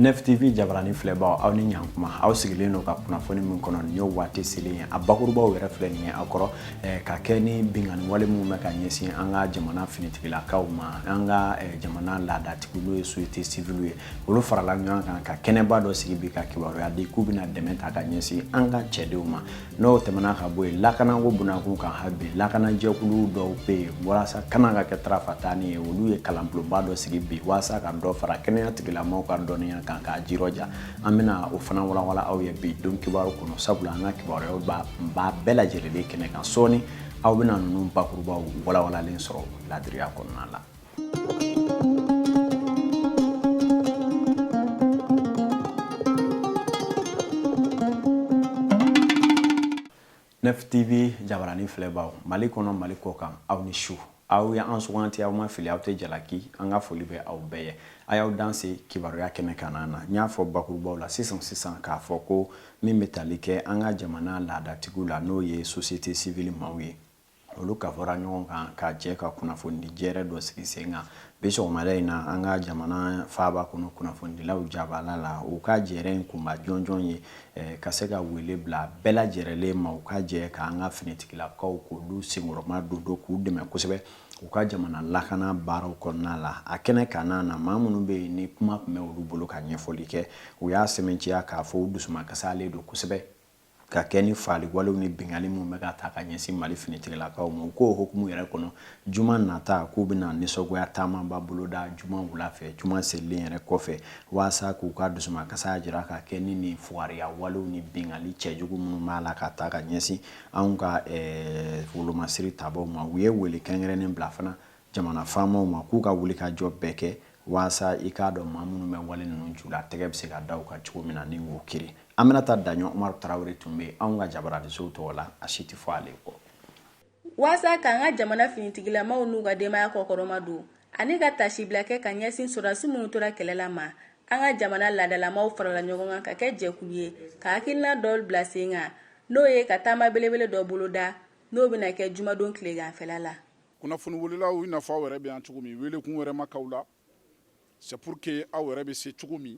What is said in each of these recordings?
Nef TV jabarani filɛbaw, aw ni ɲankuma. Aw sigilen don ka kunnafoni min kɔnɔ, nin y'o waati selen ye. A bakurubaw yɛrɛ filɛ nin ye aw kɔrɔ, ka kɛ ni binkanni wale minnu bɛ ka ɲɛsin an ka jamana finitigilakaw ma, an ka jamana laadatigiw, n'o ye société civile ye, olu farala ɲɔgɔn kan ka kɛnɛba dɔ sigi bi ka kibaruya di k'u bɛna dɛmɛ ta ka ɲɛsin an ka cɛdenw ma. N'o tɛmɛna ka bɔ yen, lakanako bunakun kan, hali bi lakanajɛkulu dɔw bɛ yen walasa kana ka kɛ tarafatani ye, olu ye kalanbulonba dɔ sigi bi walasa ka dɔ fara kɛnɛya tigilamɔgɔw ka dɔnniya kan k'a jirɔja. An bɛna o fana walawala aw ye bi don kibaru kɔnɔ, sabula an ka kibaruyaw b'a bɛɛ lajɛlen kɛnɛ kan. Sɔɔni aw bɛna ninnu bakurubaw walawalalen sɔrɔ ladiriya kɔnɔna la. Nef TV jabarani filɛbaw, Mali kɔnɔ, Mali kɔ kan, aw ni su. Aw ye an suganti, aw ma fili, aw tɛ jalaki. An ka foli bɛ aw bɛɛ ye. A y'aw danse kibaruya kɛnɛ kan na. N y'a fɔ bakurubaw la sisan sisan k'a fɔ ko min bɛ tali kɛ an ka jamana laadatigiw la, n'o ye société civile maaw ye, olu kafora ɲɔgɔn kan ka jɛ ka kunnafonidi jɛrɛ dɔ sigi sen kan bi sɔgɔmada in na an ka jamana faaba kɔnɔ, kunnafonidilaw jabala la. U ka jɛrɛ in kunba jɔnjɔn ye ka se ka wele bila bɛɛ lajɛrɛlen ma, u ka jɛ k'an ka finitigilakaw k'olu senkɔrɔma don don k'u dɛmɛ kosɛbɛ u ka jamana lakana baaraw kɔnɔna la. A kɛnɛ kan na, maa minnu bɛ yen ni kuma tun bɛ olu bolo ka ɲɛfɔli kɛ, u y'a sɛmɛntiya k'a fɔ u dusumakasalen don kosɛbɛ ka kɛ ni faali walew ni binkanni minnu bɛ ka ta ka ɲɛsin Mali finitigilakaw ma. U k'o hukumu yɛrɛ kɔnɔ, juma nata k'u bɛna nisɔngoya taamaba boloda juma wula fɛ, juma selilen yɛrɛ kɔfɛ, walasa k'u ka dusumakasa jira ka kɛ ni nin fugariya walew ni binkanni cɛjugu minnu b'a la ka ta ka ɲɛsin anw ka wolomasiri tabaw ma. U ye wele kɛrɛnkɛrɛnnen bila fana jamana faamaw ma k'u ka wuli ka jɔ bɛɛ kɛ walasa i k'a dɔn maa minnu bɛ wale ninnu ju la, tɛgɛ bɛ se ka da u kan cogo min na ni k'u kiri. Aminata Daɲɔ Umaru Tarawele tun bɛ anw ka jabaranisow tɔgɔ la, a si tɛ fɔ ale kɔ. Waasa k'an ka jamana finitigilamaw n'u ka denbaya kɔkɔrɔma don ani ka tasibila kɛ ka ɲɛsin sɔrɔdasi minnu tora kɛlɛ la ma, an ka jamana laadalamaw farala ɲɔgɔn kan ka kɛ jɛkulu ye ka hakilina dɔ bila sen kan, n'o ye ka taama belebele dɔ boloda, n'o bɛna kɛ jumadon tileganfɛla la. Kunnafoni wulila, i n'a fɔ aw yɛrɛ bɛ yan cogo min, welekun wɛrɛ ma k'aw la. C'est pour que aw yɛrɛ bɛ se cogo min,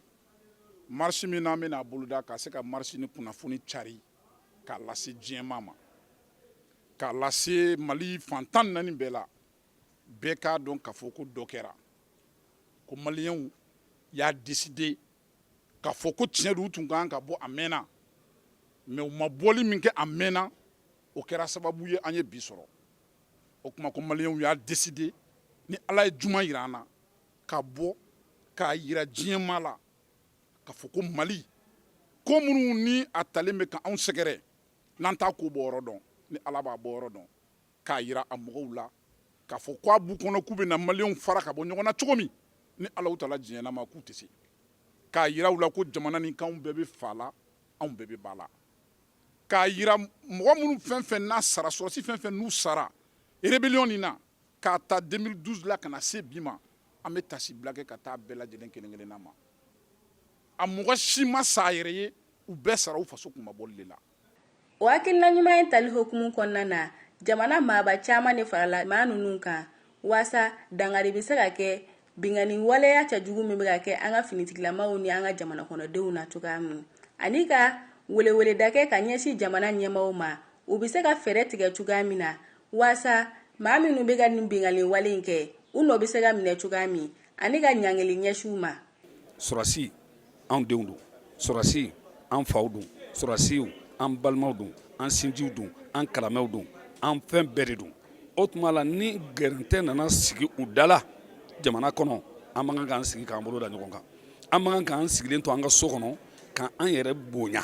marche min n'an bɛna boloda, ka se ka marche ni kunnafoni cari k'a lase diɲɛmaa ma, k'a lase Mali fan 14 bɛɛ la, bɛɛ k'a dɔn k'a fɔ ko dɔ kɛra, ko maliyɛnw y'a décider k'a fɔ ko tiɲɛ don, u tun kan ka bɔ a mɛnna, mais u ma bɔli min kɛ a mɛnna, o kɛra sababu ye an ye bi sɔrɔ. O tuma ko maliyɛnw y'a décider, ni Ala ye juma yira an na, ka bɔ k'a yira diɲɛmaa la k'a fɔ ko Mali ko minnu ni a talen bɛ ka anw sɛgɛrɛ, n'an t'a ko bɔ yɔrɔ dɔn, ni Ala b'a bɔ yɔrɔ dɔn, k'a yira a mɔgɔw la k'a fɔ k'a b'u kɔnɔ k'u bɛna maliyɛnw fara ka bɔ ɲɔgɔn na cogo min, ni Alahu taala diɲɛna ma, k'u tɛ se. K'a yira u la ko jamana nin k'anw bɛɛ bɛ fa la, anw bɛɛ bɛ ba la. K'a yira mɔgɔ minnu fɛn fɛn n'a sara, sɔrɔsi fɛn fɛn n'u sara rébellion nin na, k'a ta 2012 la ka na se bi ma, an bɛ tasibila kɛ ka taa bɛɛ lajɛlen kelen kelenna ma. A mɔgɔ si ma sa a yɛrɛ ye, u bɛɛ sara u faso kunmabɔli de la. O hakilina ɲuman in tali hukumu kɔnɔna na, jamana maaba caman de farala maa ninnu kan waasa dankari bɛ se ka kɛ binkanni waleya cɛjugu min bɛ ka kɛ an ka finitigilamaw ni an ka jamana kɔnɔdenw na cogoya min, ani ka weleweleda kɛ ka ɲɛsin jamana ɲɛmaaw ma, u bɛ se ka fɛɛrɛ tigɛ cogoya min na waasa maa minnu bɛ ka nin binkanni wale in kɛ, u nɔ bɛ se ka minɛ cogoya min, ani ka ɲangili ɲɛsin u ma. Sɔrɔdasi anw denw don, sɔrɔdasi an faw don, sɔrɔdasiw an balimaw don, an sinjiw don, an karamɛw don, an fɛn bɛɛ de don. O tuma la, ni gɛrɛntɛ nana sigi u da la jamana kɔnɔ, an man kan k'an sigi k'an bolo da ɲɔgɔn kan. An man kan k'an sigilen to an ka so kɔnɔ k'an yɛrɛ bonya,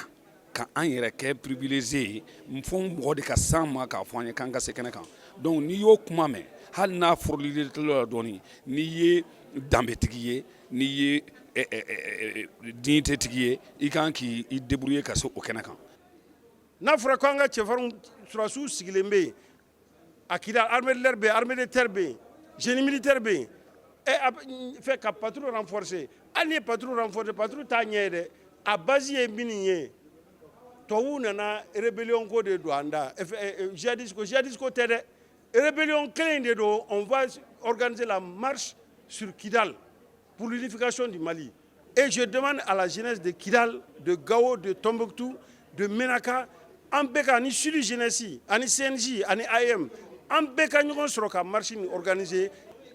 ka an yɛrɛ kɛ privilégié ye, fo mɔgɔ de ka s'an ma k'a fɔ an ye k'an ka se kɛnɛ kan. Donc n'i y'o kuma mɛn, hali n'a fɔrɔli la dɔɔnin, n'i ye danbetigi ye, n'i ye dignité tigi ye, i kan k'i débrouiller ka se o kɛnɛ kan. N'a fɔra ko an ka cɛfarinw sɔrɔdasiw sigilen bɛ yen a Kidal, armée de l'air bɛ yen, armée de terre bɛ yen, génie militaire bɛ yen, ɛ fɛ ka patrouille renforcer, hali n'i ye patrouille renforcer, patrouille t'a ɲɛ ye dɛ. A base ye min ye, tubabuw nana rébellion ko de don an da, jihadiste ko, jihadiste ko tɛ dɛ, rébellion kelen in de don. On va organiser la marche sur Kidal pour l'unification du Mali. Et je demande à la jeunesse de Kidal, de Gao, de Tombouctou, de Menaka, an bɛɛ ka ni Sud jeunesse ani CNJ ani AM, an bɛɛ ka ɲɔgɔn sɔrɔ ka marche nin organiser.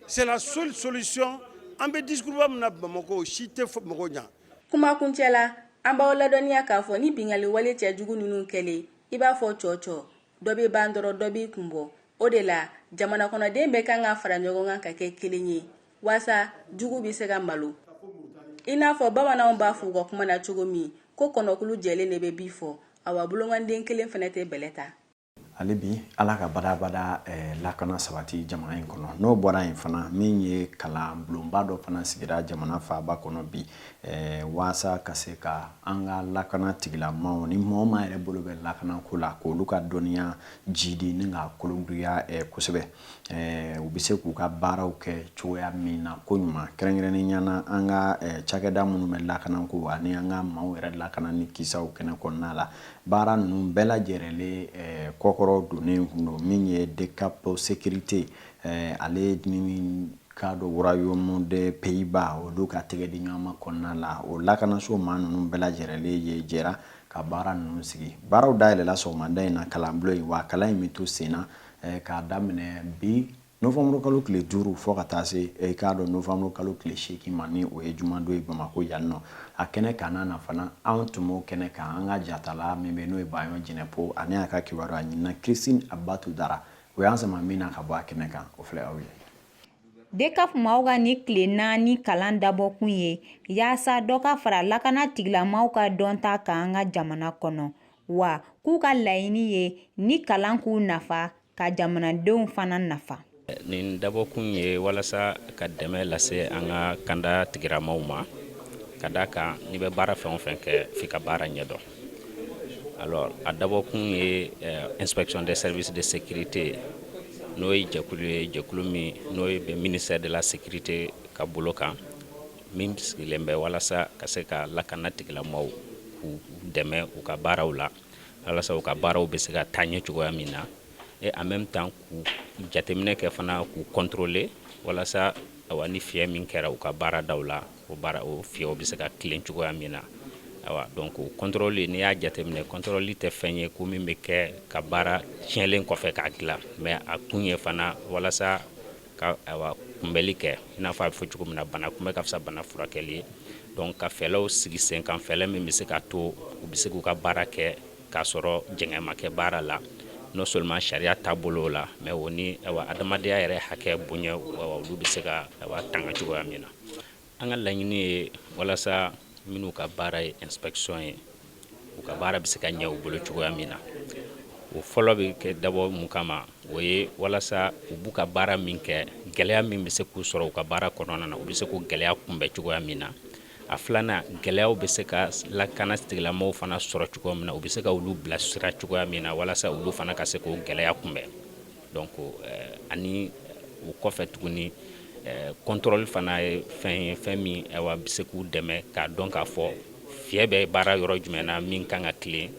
C'est la seule solution. An bɛ discours ba min na Bamakɔ, o si tɛ mɔgɔ ɲa. Kuma kuncɛ la, an b'aw ladɔnniya k'a fɔ ni bingali wale cɛjugu ninnu kɛlen, i b'a fɔ cɔcɔ dɔ bɛ ban dɔrɔn, dɔ b'i kun bɔ. O de la, jamana kɔnɔden bɛɛ kan ka fara ɲɔgɔn kan ka kɛ kelen ye, waasa jugu bɛ se ka malo. I n'a fɔ bamananw b'a fɔ u ka kuma na cogo min ko kɔnɔkulu jɛlen de bɛ bi fɔ, awa bolonkɔnden kelen fana tɛ bɛlɛ ta. Ale bi Ala ka badabada lakana sabati jamana in kɔnɔ. N'o bɔra yen fana, min ye kalan bulonba dɔ fana sigira jamana faaba kɔnɔ bi, waasa ka se ka an ka lakana tigilamaw ni maa o maa yɛrɛ bolo bɛ lakanako la, k'olu ka dɔnniya jidi ni ka kologiriya kosɛbɛ, u bɛ se k'u ka baaraw kɛ cogoya min na ko ɲuman, kɛrɛnkɛrɛnnenya na an ka cakɛda minnu bɛ lakanako ani an ka maaw yɛrɛ lakana ni kisaw kɛnɛ kɔnɔna la. Baara ninnu bɛɛ lajɛlen kɔkɔrɔ donnen kun don. Min ye DCAP sécurité, ale ni k'a dɔn Royaume des Pays-Bas, olu ka tɛgɛ di ɲɔgɔn ma kɔnɔna la, o lakanaso maa ninnu bɛɛ lajɛlen ye jɛra ka baara ninnu sigi. Baaraw dayɛlɛla sɔgɔmada in na kalanbulon in, wa kalan in bɛ to sen na k'a daminɛ bi novembre kalo tile 5 fo ka taa se i k'a dɔn novembre kalo tile 8 ma, ni o ye jumadon ye Bamakɔ yan nɔ. A kɛnɛ kanna na fana, anw tun b'o kɛnɛ kan. An ka jatala min bɛ, n'o ye Bayɔn Jɛnɛpo, ani a ka kibaruya ɲinina Christine Abatu Dara, o y'an sama min na ka bɔ a kɛnɛ kan, o filɛ aw ye. DCAP maaw ka ni tile 4 kalan dabɔkun ye yaasa dɔ ka fara lakana tigilamaw ka dɔnta kan an ka jamana kɔnɔ, wa k'u ka laɲini ye ni kalan k'u nafa ka jamanadenw fana nafa. Nin dabɔkun ye walasa ka dɛmɛ lase an ka kanda tigilamaw ma, ka da kan n'i bɛ baara fɛn o fɛn kɛ, f'i ka baara ɲɛdɔn. Alors, a dabɔkun ye inspection des services de sécurité, n'o ye jɛkulu ye, jɛkulu min n'o ye bɛ ministère de la Sécurité ka bolo kan, min sigilen bɛ walasa ka se ka lakana tigilamaw k'u dɛmɛ u ka baaraw la, walasa u ka baaraw bɛ se ka taa ɲɛ cogoya min na, et en même temps k'u jateminɛ kɛ fana, k'u contrôler, walasa awa ni fiyɛ min kɛra u ka baaradaw la, o baara o fiyɛw bɛ se ka tilen cogoya min na. Awa, donc o contrôle, n'i y'a jateminɛ, contrôle tɛ fɛn ye ko min bɛ kɛ ka baara tiɲɛlen kɔfɛ k'a dilan, mais a kun ye fana walasa ka awa kunbɛli kɛ, i n'a fɔ a bɛ fɔ cogo min na, bana kunbɛ ka fisa bana furakɛli ye. Donc ka fɛɛrɛw sigi sen kan, fɛɛrɛ min bɛ se ka to u bɛ se k'u ka baara kɛ k'a sɔrɔ jɛngɛ ma kɛ baara la, non seulement sariya taabolo la, mais o ni awa adamadenya yɛrɛ hakɛ bonya, olu bɛ se ka awa tanga cogoya min na. An ka laɲini ye walasa minnu ka baara ye inspection ye, u ka baara bɛ se ka ɲɛ u bolo cogoya min na. O fɔlɔ bɛ kɛ dabɔ mun kama? O ye walasa u b'u ka baara min kɛ, gɛlɛya min bɛ se k'u sɔrɔ u ka baara kɔnɔna na, u bɛ se k'o gɛlɛya kunbɛn cogoya min na. A filanan, gɛlɛyaw bɛ se ka lakana tigilamɔgɔw fana sɔrɔ cogoya min na, u bɛ se ka olu bilasira cogoya min na, walasa olu fana ka se k'o gɛlɛya kunbɛn. Donc ani o kɔfɛ tuguni, contrôle fana ye fɛn ye, fɛn min awa bɛ se k'u dɛmɛ k'a dɔn k'a fɔ fiɲɛ bɛ baara yɔrɔ jumɛn na min kan ka tilen,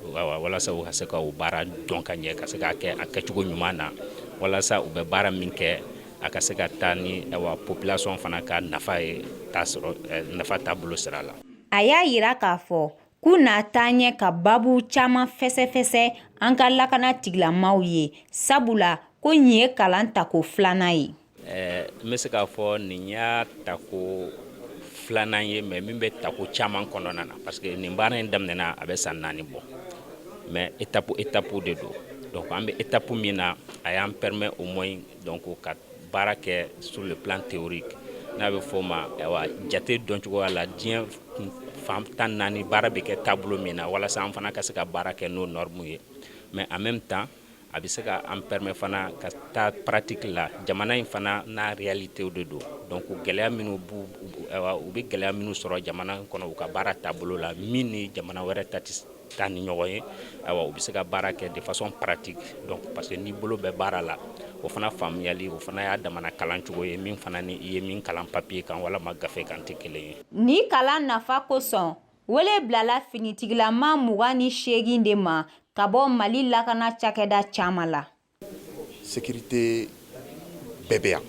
walasa u ka se ka o baara dɔn ka ɲɛ, ka se k'a kɛ a kɛcogo ɲuman na, walasa u bɛ baara min kɛ, a ka se ka taa ni awa population fana ka nafa ye, t'a sɔrɔ nafa taabolo sira la. A y'a yira k'a fɔ k'u n'a taa ɲɛ ka babu caman fɛsɛfɛsɛ an ka lakana tigilamaw ye, sabula ko nin ye kalan tako filanan ye. N bɛ se k'a fɔ nin y'a tako filanan ye, mais min bɛ tako caman kɔnɔna na, parce que nin baara in daminɛna a bɛ san 4 bɔ, mais étape étape de don. Donc an bɛ étape min na, a y'an permet au moins donc ka baara kɛ sur le plan théorique, n'a bɛ fɔ o ma ayiwa jate dɔn cogoya la, diɲɛ fan 14 baara bɛ kɛ taabolo min na, walasa an fana ka se ka baara kɛ n'o norme ye. Mais en même temps, a bɛ se ka an permet fana ka taa pratique la. Jamana in fana n'a réalité de don. Donc gɛlɛya minnu b'u, u bɛ gɛlɛya minnu sɔrɔ jamana kɔnɔ u ka baara taabolo la, min ni jamana wɛrɛ ta tɛ taa ni ɲɔgɔn ye, ayiwa u bɛ se ka baara kɛ de façon pratique. Donc parce que n'i bolo bɛ baara la, o fana faamuyali, o fana y'a damana kalan cogo ye, min fana ni i ye min kalan papier kan walama gafe kan tɛ kelen ye. Ni kalan nafa kosɔn, wele bilala finitigilama 28 de ma ka bɔ Mali lakana cakɛda caman la. Sécurité bɛɛ bɛ yan,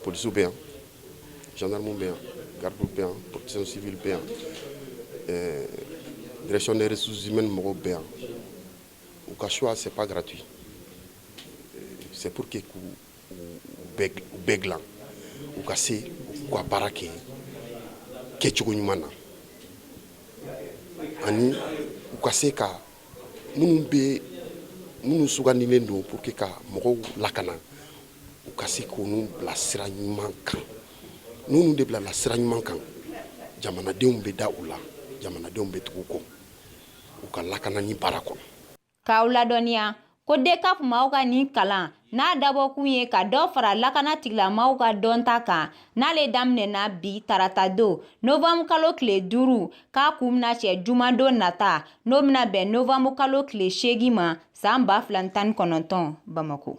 polisiw bɛ yan, gendarmew bɛ yan. Garde bɛ yan, protection civile bɛ yan, direction des ressources humaines mɔgɔw bɛ yan. U ka choix, c'est pas gratuit, c'est pour que k'u u bɛɛ dilan, u ka se u ka baara kɛ kɛcogo ɲuman na, ani u ka se ka minnu bɛ, minnu sugandilen don pour que ka mɔgɔw lakana, u ka se k'olu bila sira ɲuman kan. N'olu de bilala sira ɲuman kan, jamanadenw bɛ da u la, jamanadenw bɛ tugu kɔ u ka lakana ni baara kɔnɔ. K'aw ladɔnniya ko DCAP maaw ka nin kalan n'a dabɔkun ye ka dɔ fara lakana tigilamaw ka dɔnta kan, n'ale daminɛna bi tarata don novanbu kalo tile 5, k'a kun bɛna cɛ jumadon nata, n'o bɛna bɛn novanbu kalo tile 8 ma, san 2019, Bamako.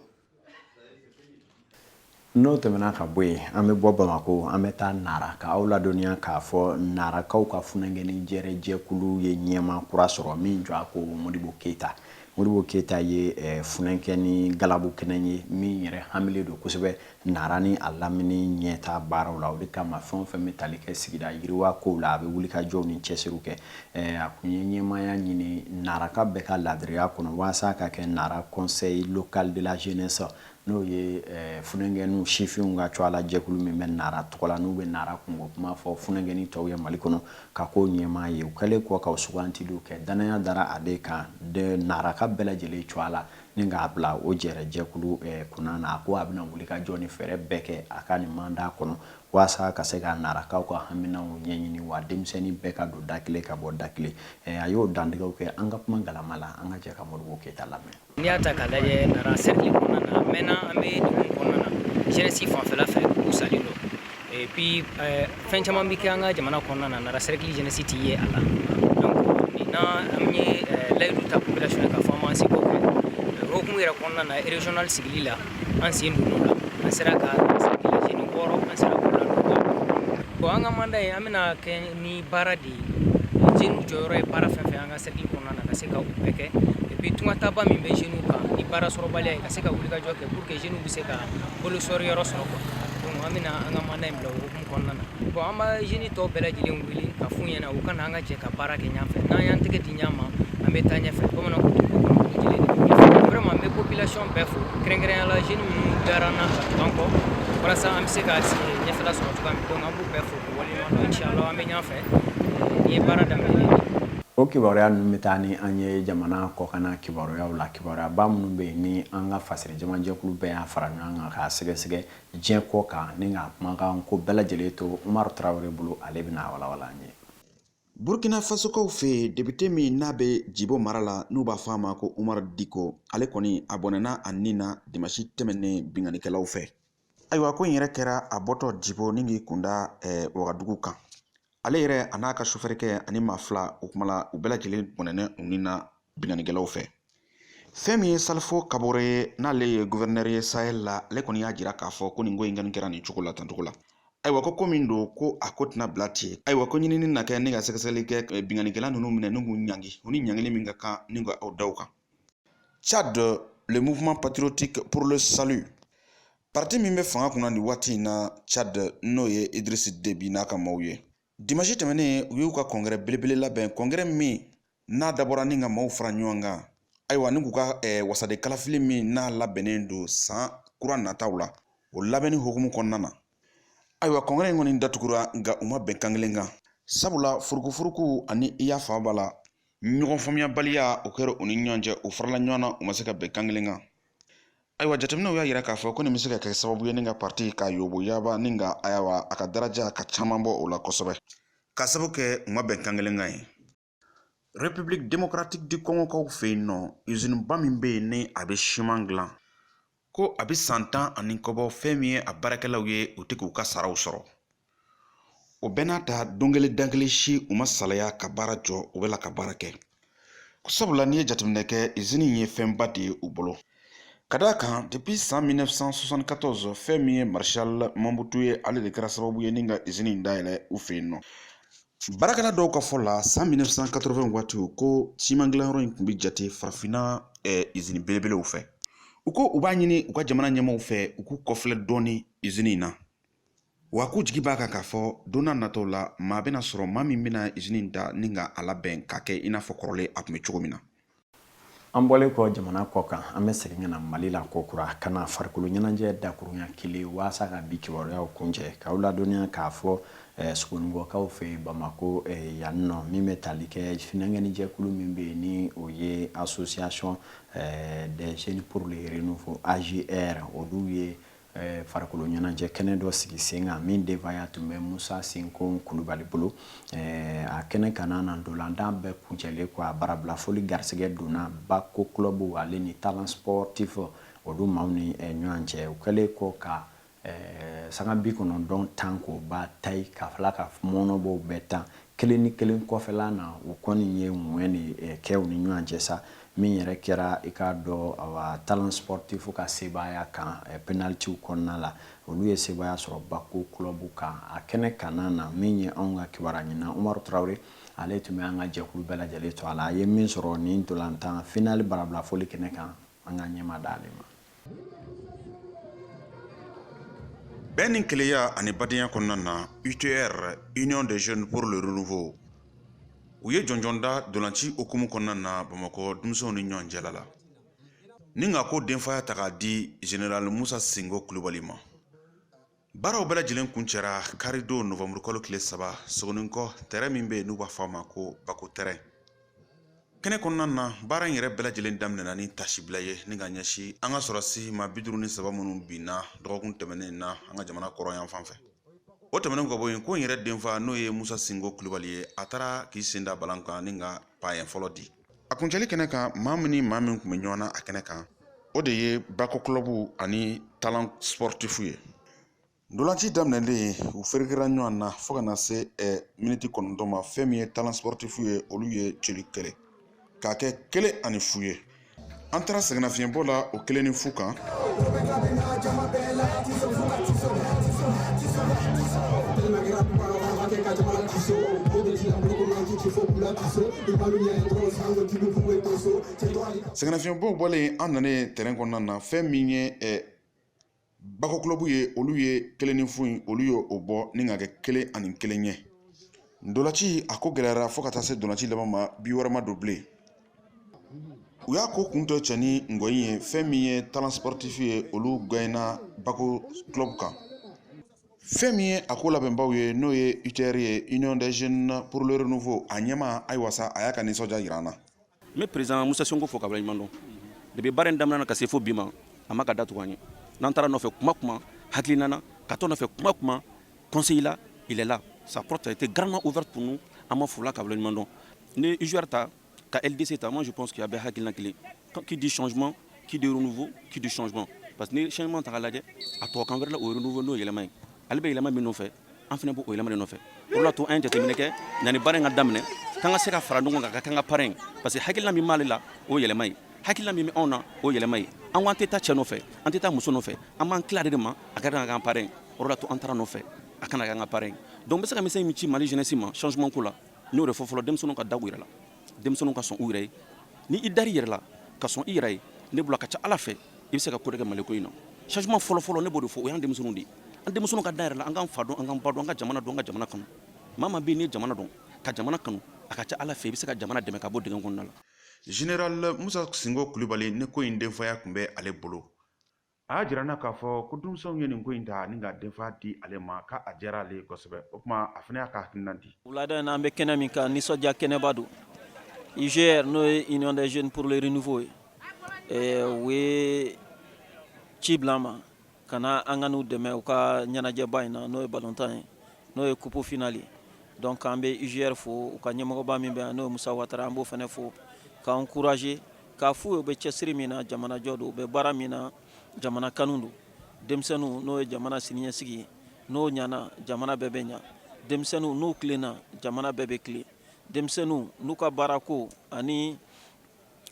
N'o tɛmɛna ka bɔ yen, an bɛ bɔ Bamako, an bɛ taa Nara ka aw ladɔnniya k'a fɔ Narakaw ka funankɛnin jɛrɛ jɛkulu ye ɲɛmaa kura sɔrɔ min jɔ a ko Modibo Keyita. Modibo Keyita ye funankɛnin galabu kɛnɛ ye min yɛrɛ hamilen don kosɛbɛ Nara ni a lamini ɲɛta baaraw la. O de kama, fɛn o fɛn bɛ tali kɛ sigida yiriwa kow la, a bɛ wuli ka jɔw ni cɛsiriw kɛ. A kun ye ɲɛmaaya ɲini Naraka bɛɛ ka ladiriya kɔnɔ walasa ka kɛ Nara conseil local de la jeunesse, n'o ye funankɛninw sifinw ka cogoya la jɛkulu min bɛ Nara tɔgɔ la, n'u bɛ Nara kungo kuma fɔ funankɛnin tɔw ye Mali kɔnɔ, ka ko ɲɛmaa ye. U kɛlen kɔ ka sugantiliw kɛ, danaya dara ale kan de Naraka bɛɛ lajɛlen cogoya la ni k'a bila o jɛrɛ jɛkulu kunna na. A ko a bɛna wuli ka jɔ ni fɛɛrɛ bɛɛ kɛ a ka nin mandat kɔnɔ walasa ka se ka Narakaw ka haminaw ɲɛɲini, wa denmisɛnnin bɛɛ ka don da kelen ka bɔ da kelen. A y'o dantigɛw kɛ an ka kuma galama la. An ka jɛ ka Modibo Keyita lamɛn. N'i y'a ta k'a lajɛ, Nara cercle kɔnɔna na, a mɛnna an bɛ degun kɔnɔna na. Jeunesse fanfɛla fɛ, u salen don. Et puis fɛn caman bɛ kɛ an ka jamana kɔnɔna na, Nara cercle jeunesse t'i ye a la. Donc nin na, an ye layidu ta population ye k'a fɔ an b'an seko kɛ. Hokumu yɛrɛ kɔnɔna na, régional sigili la, an sen donn'o la. An sera ka cercle la jeune 6, an sera k'o ladon. Bon, an ka mandat ye, an bɛna kɛ ni baara de ye. Jeunes jɔyɔrɔ ye baara fɛn fɛn an ka cercle kɔnɔna na, ka se ka o bɛɛ kɛ. Et puis tungataba min bɛ jeunes kan ni baara sɔrɔbaliya ye, ka se ka wulikajɔ kɛ pour que jeunes bɛ se ka bolo sɔrɔ yɔrɔ sɔrɔ quoi. Donc an bɛna an ka mandat in bila o hukumu kɔnɔna na. Bon, an b'a jeunes tɔw bɛɛ lajɛlen wele ka f'u ɲɛna u ka na an ka jɛ ka baara kɛ ɲɔgɔn fɛ. N'an y'an tɛgɛ di ɲɔgɔn ma, an bɛ taa ɲɛfɛ. Bamananw ko ten ko kɔnɔkulu jɛlen de bɛ min fɛ. Vraiment, n bɛ population bɛɛ fo, kɛrɛnkɛrɛnnenya la jeunes minnu dara n na ka tugu an kɔ walasa an bɛ se ka ɲɛfɛla sɔrɔ cogoya min. Donc an b'u bɛɛ fo k'u waleɲuman dɔn. Inchallah, an bɛ ɲɔgɔn fɛ. Nin ye baara daminɛ ye. O kibaruya ninnu bɛ taa ni an ye jamana kɔkanna kibaruyaw la, kibaruyaba minnu bɛ yen ni an ka fasiri jamajɛkulu bɛɛ y'a fara ɲɔgɔn kan k'a sɛgɛsɛgɛ diɲɛ kɔ kan ni k'a kumakan ko bɛɛ lajɛlen to Umaru Tarawele bolo. Ale bɛna walawala an ye. Burkina Fasokaw fɛ yen, député min n'a bɛ Jibo mara la, n'u b'a fɔ a ma ko Umaru Diko, ale kɔni a bɔnɛna a nin na dimanche tɛmɛnen binkannikɛlaw fɛ. Ayiwa, ko in yɛrɛ kɛra a bɔtɔ Jibo ni k'i kunda Wagadugu kan. Ale yɛrɛ a n'a ka sofɛrikɛ ani maa fila, o kuma la u bɛɛ lajɛlen bɔnɛna u nin na binkannikɛlaw fɛ. Fɛn min ye Salifo Kabore ye, n'ale ye gouverneur ye Sahel la, ale kɔni y'a jira k'a fɔ ko nin ko in kɔni kɛra nin cogo la tancogo la. Ayiwa, ko min don, ko a ko tɛna bila ten. Ayiwa, ko ɲinini na kɛ ni ka sɛgɛsɛgɛli kɛ, binkannikɛla ninnu minɛ ni k'u ɲangi, u ni ɲangili min ka kan ni ka o da u kan. Tchad, le Mouvement patriotique pour le salut, parti min bɛ fanga kunna nin waati in na Tchad, n'o ye Idriss Déby n'a ka maaw ye, dimanche tɛmɛnen u y'u ka congrès belebele labɛn, congrès min n'a dabɔra ni ka maaw fara ɲɔgɔn kan, ayiwa, ni k'u ka wasaden kalafili min n'a labɛnnen don san kura nataw la, o labɛnni hukumu kɔnɔna na. Ayiwa, congrès in kɔni datugura, nka u ma bɛn kan kelen kan, sabula furukufuruku ani i y'a fa b'a la, ɲɔgɔn faamuyabaliya o kɛra u ni ɲɔgɔn cɛ. U farala ɲɔgɔn na, u ma se ka bɛn kan kelen kan. Ayiwa, jateminɛw y'a jira k'a fɔ ko nin bɛ se ka kɛ sababu ye ni ka parti ka yoboyaba ni ka, ayiwa, a ka daraja ka caman bɔ o la kosɛbɛ, ka sababu kɛ u ma bɛn kan kelen kan ye. République démocratique du Congo kaw fɛ yen nɔ, usine ba min bɛ yen ni a bɛ siman dilan, ko a bɛ san 10 ani kɔ bɔ, fɛn min ye a baarakɛlaw ye, u tɛ k'u ka saraw sɔrɔ. O bɛɛ n'a ta, don kelen dan kelen si u ma salaya ka baara jɔ, u bɛ la ka baara kɛ, sabula n'i ye jateminɛ kɛ, usine in ye fɛnba de ye u bolo, ka d'a kan depuis san 1974, fɛn min ye Maréchal Mobutu ye, ale de kɛra sababu ye ni ka usine in dayɛlɛ u fɛ yen nɔ. Baarakɛla dɔw ka fɔ la, san 1980 waatiw, ko siman dilanyɔrɔ in tun bɛ jate farafinna usine belebelew fɛ. U ko u b'a ɲini u ka jamana ɲɛmaaw fɛ, u k'u kɔfilɛ dɔɔni usine in na. Wa k'u jigi b'a kan k'a fɔ don n'a nataw la, maa bɛna sɔrɔ, maa min bɛna izini in ta ni ka a labɛn k'a kɛ i n'a fɔ kɔrɔlen a tun bɛ cogo min na. An bɔlen kɔ jamana kɔ kan, an bɛ segin ka na Mali la kokura, ka na farikolo ɲɛnajɛ dakurunya kelen waasa ka bi kibaruyaw kuncɛ, k'aw ladɔnniya k'a fɔ Sogonikɔkaw fɛ yen Bamakɔ yan nɔ, min bɛ tali kɛ finankɛnijɛkulu min bɛ yen ni o ye Association des jeunes pour le renouveau AJR, olu ye farikolo ɲɛnajɛ kɛnɛ dɔ sigi sen kan min denfaya tun bɛ Musa Sinko Kulubali bolo. A kɛnɛ kana na, ntolantan bɛɛ kuncɛlen kɔ, a barabilafoli garisɛgɛ donna Bako club ale ni Talent sportif olu maaw ni ɲɔgɔn cɛ. U kɛlen kɔ ka sanga 90 tan k'o ba tayi ka fila ka mɔnɔbɔw bɛɛ tan kelen ni kelen kɔfɛla na, u kɔni ye ŋɛn de kɛ u ni ɲɔgɔn cɛ sa. Min yɛrɛ kɛra, i k'a dɔn, awa, Talent sportif ka sebaaya kan penalitiw kɔnɔna la, olu ye sebaaya sɔrɔ Bako club kan. A kɛnɛ kanna na, min ye anw ka kibaruya ɲinina Umaru Tarawele, ale tun bɛ an ka jɛkulu bɛɛ lajɛlen to a la, a ye min sɔrɔ nin ntolantan finali barabilafoli kɛnɛ kan, an ka ɲɛma d'ale ma. Bɛn ni kelenya ani badenya kɔnɔna na, UTR, Union des jeunes pour le renouveau, u ye jɔnjɔn da dolanci hukumu kɔnɔna na Bamakɔ denmisɛnw ni ɲɔgɔn cɛla la, ni ka ko denfaya ta k'a di Général Musa Sinko Kulubali ma. Baaraw bɛɛ lajɛlen kuncɛra karidon novanburu kalo tile 3, Sogoninkɔ terrain min bɛ yen n'u b'a fɔ a ma ko Bako terrain. Kɛnɛ kɔnɔna na, baara in yɛrɛ bɛɛ lajɛlen daminɛna ni tasibila ye ni ka ɲɛsin an ka sɔrɔdasi maa 53 minnu binna dɔgɔkun tɛmɛnen na an ka jamana kɔrɔn yan fan fɛ. O tɛmɛnen ka bɔ yen, ko in yɛrɛ denfa, n'o ye Musa Sinko Kulubali ye, a taara k'i sen da balan kan ni ka payen fɔlɔ di. A kuncɛli kɛnɛ kan, maa min ni maa min tun bɛ ɲɔgɔn na a kɛnɛ kan, o de ye Bako club ani Talent sportif ye. Ntolanci daminɛlen, u ferekera ɲɔgɔn na fo ka na se miniti 9 ma. Fɛn min ye Talent sportif ye, olu ye celu kelen k'a kɛ 1-0 ye. An taara sɛgɛnnafiɲɛbɔ la o 1-0 kan. Sɛgɛnnafiɲɛbɔ bɔlen, an nanen terrain kɔnɔna na, fɛn min ye Bako club ye, olu ye 1-0 in, olu ye o bɔ ni ka kɛ 1-1 ye. Ntolanci a ko gɛlɛyara fo ka taa se ntolanci laban ma, bi wɛrɛ ma don bilen. U y'a ko kun tɔ cɛ ni ngɔyi ye. Fɛn min ye Talent sportif ye, olu gagnéna Bako club kan. Fɛn min ye a ko labɛnbaw ye, n'o ye UTR ye, Union des jeunes pour le renouveau, a ɲɛmaa, ayiwa sa, a y'a ka nisɔndiya jira an na. N bɛ président Musa Sinko fo ka waleɲuman dɔn. Depuis baara in daminɛ ka se fo bi ma, a ma ka da tugu an ye. N'an taara nɔfɛ kuma kuma hakilina na, ka to nɔfɛ kuma kuma conseil la, il est là. Sa porte a été grandement ouverte pour nous. An ma fo la ka waleɲuman dɔn. Ni UJR ta ka LDC ta, moi je pense qu'il y a bɛɛ hakilina kelen. Qui dit changement, qui dit renouveau, qui dit changement, parce que ni changement ta k'a lajɛ, a tɔgɔ kan wɛrɛ la, o ye renouveau, n'o ye yɛlɛma ye. Ale bɛ yɛlɛma min nɔfɛ, an fana b'o yɛlɛma de nɔfɛ. O la to an ye jateminɛ kɛ yanni baara in ka daminɛ, k'an ka se ka fara ɲɔgɔn kan ka k'an ka parrain, parce que hakilina min b'ale la, o ye yɛlɛma ye. Hakilina min bɛ anw na, o ye yɛlɛma ye. An ko an tɛ taa cɛ nɔfɛ, an tɛ taa muso nɔfɛ, an b'an tila ale de ma, a ka kan ka k'an parrain. O de la to an taara nɔfɛ, a kana k'an ka parrain. Donc n bɛ se ka message min ci Mali jeunesse ma changement ko la, n y'o de fɔ fɔlɔ: denmisɛnninw ka da u yɛrɛ la, denmisɛnninw ka sɔn u yɛrɛ ye. Ni i dar'i yɛrɛ la ka sɔn i yɛrɛ ye, ne bolo, a ka ca Ala fɛ, i bɛ se ka ko dɔ kɛ Mali ko in na. Changement fɔlɔ fɔlɔ, ne b'o de fɔ, o y'an denmisɛnninw de ye. An denmisɛnninw ka da yɛrɛ la, an k'an fa dɔn, an k'an ba dɔn, an ka jamana dɔn, an ka jamana kanu. Maa maa bɛ yen, n'i ye jamana dɔn, ka jamana kanu, a ka ca Ala fɛ, i bɛ se ka jamana dɛmɛ ka bɔ dingɛ kɔnɔna la. Général Musa Sinko Kulubali, ni ko in denfaya tun bɛ ale bolo, a y'a jira n na k'a fɔ ko denmisɛnw ye nin ko in ta ni ka denfa di ale ma, k'a diyara ale ye kosɛbɛ. O tuma a fana y'a ka hakilina di. Wulada in na, an bɛ kɛnɛ min kan, nisɔndiya kɛnɛba don. UJR, n'o ye Union des jeunes pour le renouveau ye, u ye ci bila an ma ka na an ka n'u dɛmɛ u ka ɲɛnajɛba in na, n'o ye balontan ye, n'o ye coupe finale ye. Donc an bɛ UJR fo, u ka ɲɛmɔgɔba min bɛ yan, n'o ye Musa Watara, an b'o fana fo k'an encourager, k'a f'u ye u bɛ cɛsiri min na, jamanajɔ don, u bɛ baara min na, jamana kanu don. Denmisɛnninw, n'o ye jamana siniɲɛsigi ye, n'o ɲana, jamana bɛɛ bɛ ɲa. Denmisɛnninw n'u tilenna, jamana bɛɛ bɛ tilen. Denmisɛnninw n'u ka baarako ani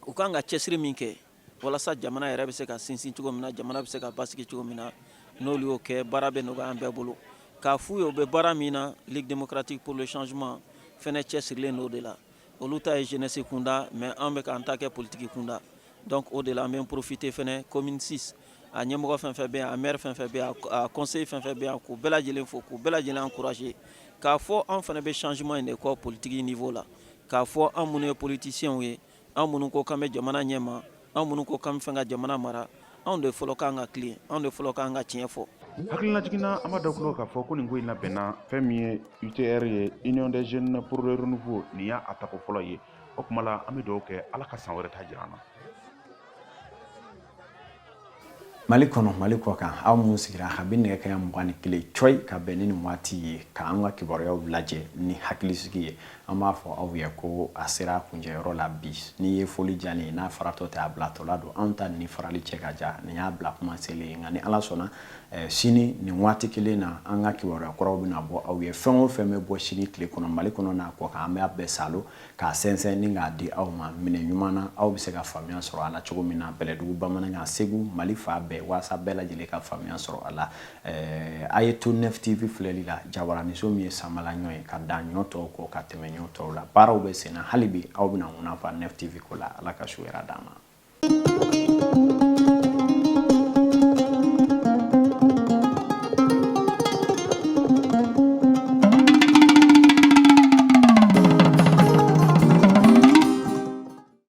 u kan ka cɛsiri min kɛ walasa jamana yɛrɛ bɛ se ka sinsin cogo min na, jamana bɛ se ka basigi cogo min na, n'olu y'o kɛ, baara bɛ nɔgɔya an bɛɛ bolo. K'a f'u ye u bɛ baara min na, Ligue démocratique pour le changement fɛnɛ cɛsirilen n'o de la. Olu ta ye jeunesse kunda, mais an bɛ k'an ta kɛ politique kunda. Donc o de la, an bɛ profiter fɛnɛ, commune 6 A ɲɛmɔgɔ fɛn fɛn bɛ yan, a maire fɛn fɛn bɛ yan, a conseiller fɛn fɛn bɛ yan, k'u bɛɛ lajɛlen fo, k'u bɛɛ lajɛlen encourager, k'a fɔ an fana bɛ changement in de kɔ politique niveau la, k'a fɔ an minnu ye politiciens ye, an minnu ko k'an bɛ jamana ɲɛma, an minnu ko k'an bɛ fɛ ka jamana mara, anw de fɔlɔ k'an ka tilen, anw de fɔlɔ k'an ka tiɲɛ fɔ. Hakililajigin na, an b'a da tulo k'a fɔ ko nin ko in labɛnna fɛn min ye UTR ye, Union des jeunes pour le renouveau, nin y'a tako fɔlɔ ye. O tuma la, an bɛ dugawu kɛ, Ala ka san wɛrɛ ta jira an na. Mali kɔnɔ, Mali kɔ kan, aw minnu sigira kabi nɛgɛ kaɲa 21 cɔyi ka bɛn ni nin waati ye k'an ka kibaruyaw lajɛ ni hakilisigi ye, an b'a fɔ aw ye ko a sera kuncɛyɔrɔ la bi. N'i ye foli diya ne ye, n'a faratɔ tɛ, a bilatɔla don. Anw ta ni farali cɛ ka ja, nin y'a bila kuma selen ye. Nka ni Ala sɔnna, sini nin waati kelen na, an ka kibaruya kuraw bɛna bɔ aw ye. Fɛn o fɛn bɛ bɔ sini tile kɔnɔ, Mali kɔnɔ n'a kɔ kan, an b'a bɛɛ salo k'a sɛnsɛn ni k'a di aw ma minɛ ɲuman na, aw bɛ se ka faamuya sɔrɔ a la cogo min na, bɛlɛdugu bamanankan, Segu, Mali fan bɛɛ, waasa bɛɛ lajɛlen ka faamuya sɔrɔ a la. A ye to Nef TV filɛli la, jabaraniso min ye samala ɲɔ ye ka dan ɲɔ tɔw kɔ, ka tɛmɛ ɲɔ tɔw la. Baaraw bɛ senna hali bi, aw bɛna ŋuna fa Nef TV ko la. Ala ka su hɛrɛ d'an ma.